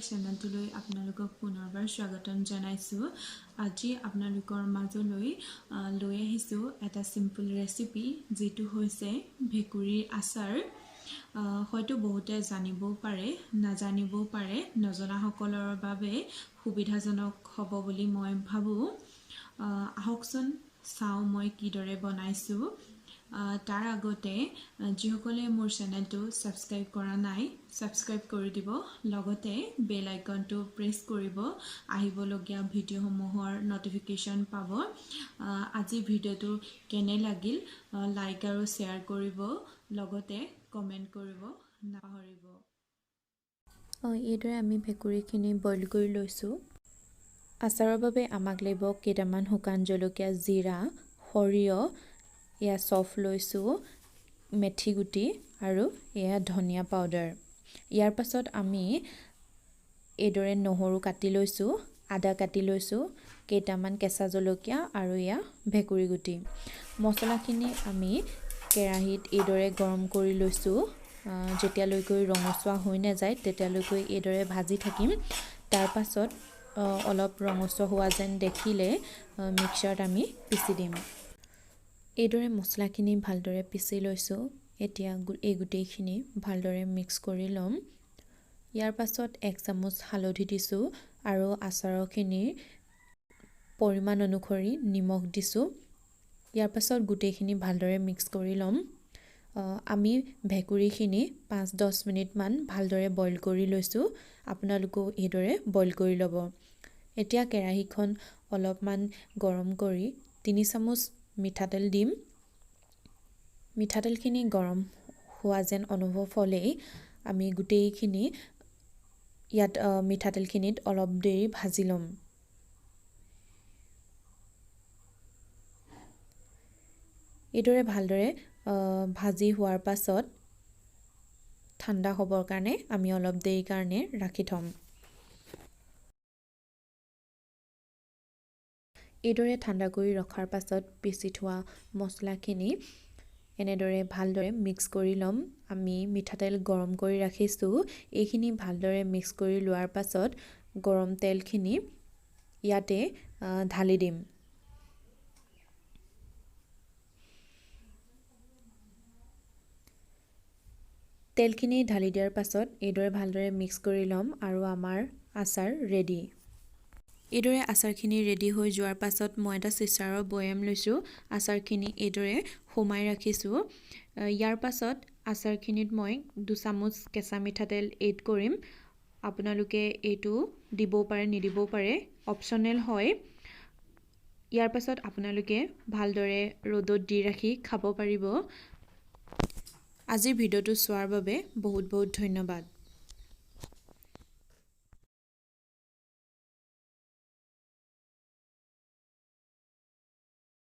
চেনেলটোলৈ আপোনালোকক পুনৰবাৰ স্বাগতম জনাইছোঁ। আজি আপোনালোকৰ মাজলৈ লৈ আহিছোঁ এটা চিম্পল ৰেচিপি, যিটো হৈছে ভেকুৰীৰ আচাৰ। হয়তো বহুতে জানিবও পাৰে, নাজানিবও পাৰে। নজনাসকলৰ বাবে সুবিধাজনক হ'ব বুলি মই ভাবোঁ। আহকচোন চাওঁ মই কিদৰে বনাইছোঁ। তাৰ আগতে যিসকলে মোৰ চেনেলটো ছাবস্ক্ৰাইব কৰা নাই, ছাবস্ক্ৰাইব কৰি দিব, লগতে বেল আইকনটো প্ৰেছ কৰিব, আহিবলগীয়া ভিডিঅ'সমূহৰ ন'টিফিকেশ্যন পাব। আজি ভিডিঅ'টো কেনে লাগিল লাইক আৰু শ্বেয়াৰ কৰিব, লগতে কমেণ্ট কৰিব নাপাহৰিব। এইদৰে আমি ভেকুৰীখিনি বইল কৰি লৈছোঁ। আচাৰৰ বাবে আমাক লাগিব কেইটামান শুকান জলকীয়া, জিৰা, সৰিয়হ, এয়া চফ লৈছোঁ, মেথি গুটি আৰু এয়া ধনিয়া পাউডাৰ। ইয়াৰ পাছত আমি এইদৰে নহৰু কাটি লৈছোঁ, আদা কাটি লৈছোঁ, কেইটামান কেঁচা জলকীয়া আৰু এয়া ভেকুৰী গুটি। মছলাখিনি আমি কেৰাহীত এইদৰে গৰম কৰি লৈছোঁ। যেতিয়ালৈকে ৰঙচুৱা হৈ নাযায় তেতিয়ালৈকে এইদৰে ভাজি থাকিম। তাৰ পাছত অলপ ৰঙচুৱা হোৱা যেন দেখিলে মিক্সাৰত আমি পিচি দিম। এইদৰে মছলাখিনি ভালদৰে পিচি লৈছোঁ। এতিয়া এই গোটেইখিনি ভালদৰে মিক্স কৰি ল'ম। ইয়াৰ পাছত 1 চামুচ হালধি দিছোঁ আৰু আচাৰখিনিৰ পৰিমাণ অনুসৰি নিমখ দিছোঁ। ইয়াৰ পাছত গোটেইখিনি ভালদৰে মিক্স কৰি ল'ম। আমি ভেকুৰীখিনি 5-10 মিনিটমান ভালদৰে বইল কৰি লৈছোঁ। আপোনালোকেও এইদৰে বইল কৰি ল'ব। এতিয়া কেৰাহীখন অলপমান গৰম কৰি 3 চামুচ মিঠাতেল দিম। মিঠাতেলখিনি গৰম হোৱা যেন অনুভৱ হ'লেই আমি গোটেইখিনি ইয়াত মিঠাতেলখিনিত অলপ দেৰি ভাজি ল'ম। এইদৰে ভালদৰে ভাজি হোৱাৰ পাছত ঠাণ্ডা হ'বৰ কাৰণে আমি অলপ দেৰিৰ কাৰণে ৰাখি থ'ম। এইদৰে ঠাণ্ডা কৰি ৰখাৰ পাছত পিচি থোৱা মছলাখিনি এনেদৰে ভালদৰে মিক্স কৰি ল'ম। আমি মিঠাতেল গৰম কৰি ৰাখিছোঁ। এইখিনি ভালদৰে মিক্স কৰি লোৱাৰ পাছত গৰম তেলখিনি ইয়াতে ঢালি দিম। তেলখিনি ঢালি দিয়াৰ পাছত এইদৰে ভালদৰে মিক্স কৰি ল'ম আৰু আমাৰ আচাৰ ৰেডি। এইদৰে আচাৰখিনি ৰেডি হৈ যোৱাৰ পাছত মই এটা চিচাৰৰ বৈয়াম লৈছোঁ। আচাৰখিনি এইদৰে সোমাই ৰাখিছোঁ। ইয়াৰ পাছত আচাৰখিনিত মই 2 চামুচ কেঁচা মিঠাতেল এড কৰিম। আপোনালোকে এইটো দিবও পাৰে, নিদিবও পাৰে, অপশ্যনেল হয়। ইয়াৰ পাছত আপোনালোকে ভালদৰে ৰ'দত দি ৰাখি খাব পাৰিব। আজিৰ ভিডিঅ'টো চোৱাৰ বাবে বহুত বহুত ধন্যবাদ।